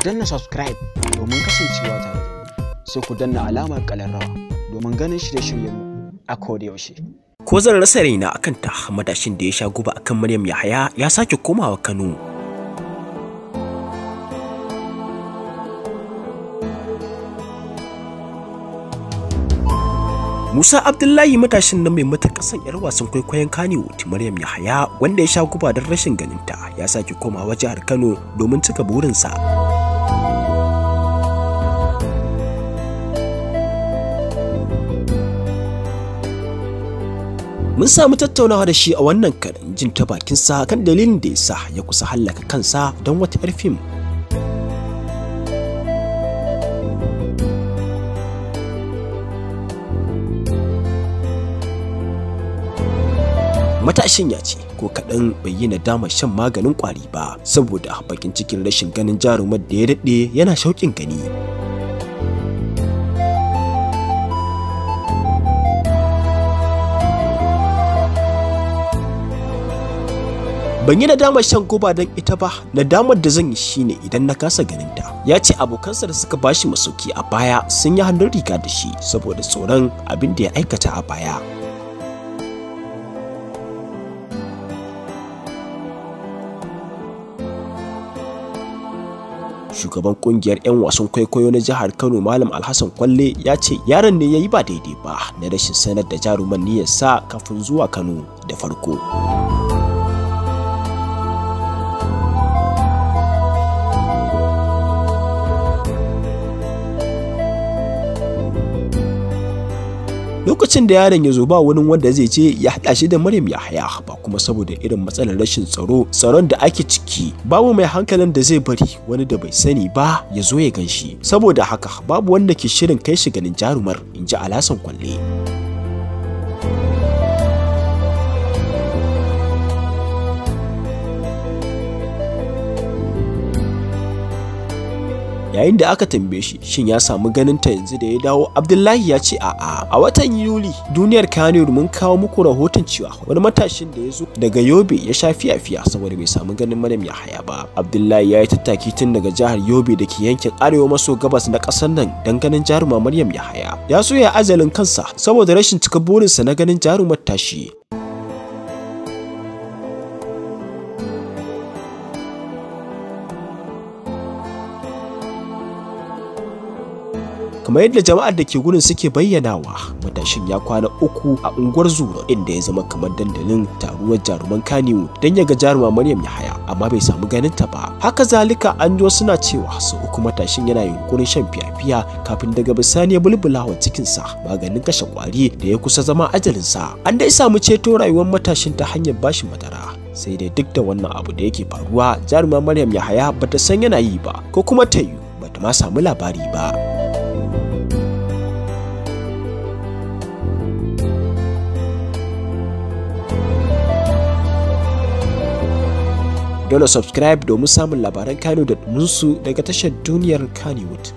Danna subscribe domin kasancewa tare da mu, sai ku danna alamar ƙararrawa domin ganin shirye-shiryenmu a koda yaushe. Ko zan rasa raina akan ta, matashin da ya sha guba akan Maryam Yahaya ya sake komawa Kano. Musa Abdullahi, matashin nan mai matuƙar son 'yar wasan kwaikwayon Kannywood Maryam Yahaya, wanda ya sha guba don rashin ganinta, ya sake komawa jihar Kano domin cika burinsa. Mun samu tattaunawa da shi a wannan karin, jin ta bakinsa kan dalilin da ya sa ya kusa hallaka kansa don wata 'yar fim. Matashin ya ce ko kaɗan bai yi nadamar shan maganin ƙwari ba, saboda bakin cikin rashin ganin jarumar da ya daɗe yana shauƙin gani. Ban yi nadamar shan guba don ita ba, nadamar da zan yi shine idan na kasa ganinta. Ya ce abokansa da suka bashi masauki a baya sun yi hannun riga da shi saboda tsoron abin da ya aikata a baya. Shugaban kungiyar 'yan wasan kwaikwayo na jihar Kano, Malam Alhassan Kwalle, ya ce yaron ne ya yi ba daidai ba na rashin sanar da jaruman niyyarsa kafin zuwa Kano da farko. Lokacin da yaron ya zo, ba wani wanda zai je ya haɗa shi da Maryam Yahaya ba, kuma saboda irin matsalar rashin tsaron da ake ciki, babu mai hankalin da zai bari wani da bai sani ba ya zo ya gan shi. Saboda haka babu wanda ke shirin kai shi ganin jarumar, in ji Alhassan Kwalle. Yayin da aka tambaye shi shin ya samu ganin ta yanzu da ya dawo, Abdullahi ya ce a'a. A watan Yuli, duniyar Kano mun kawo muku rahoton cewa wani matashin da ya zo daga Yobe ya sha fiya-fiya saboda bai samu ganin Maryam Yahaya ba. Abdullahi ya yi tattaki tun daga jihar Yobe da ke yankin arewa maso gabas na ƙasar nan don ganin jaruma Maryam Yahaya. Ya so ya ajalin kansa saboda rashin cika burinsa na ganin jarumar tashi. Kamar yadda jama'ar da ke gurin suke bayyanawa, matashin ya kwana 3 a unguwar Zuro, inda ya zama kamar dandalin taruwar jaruman Kannywood don ya ga jaruma Maryam Yahaya, amma bai samu ganin ta ba. Haka zalika an ji suna cewa sau 3 matashin yana yunkurin shan fiya-fiya kafin daga bisani ya bulbula wa cikinsa maganin kashe kwari da ya kusa zama ajalinsa. An dai samu ceto rayuwar matashin ta hanyar bashi madara. Sai dai duk da wannan abu da yake faruwa, jaruma Maryam Yahaya bata san yana yi ba, ko kuma ta yi bata ma samu labari ba. Dole subscribe domin samun labaran Kano da ɗuminsu daga tashar duniyar Kannywood.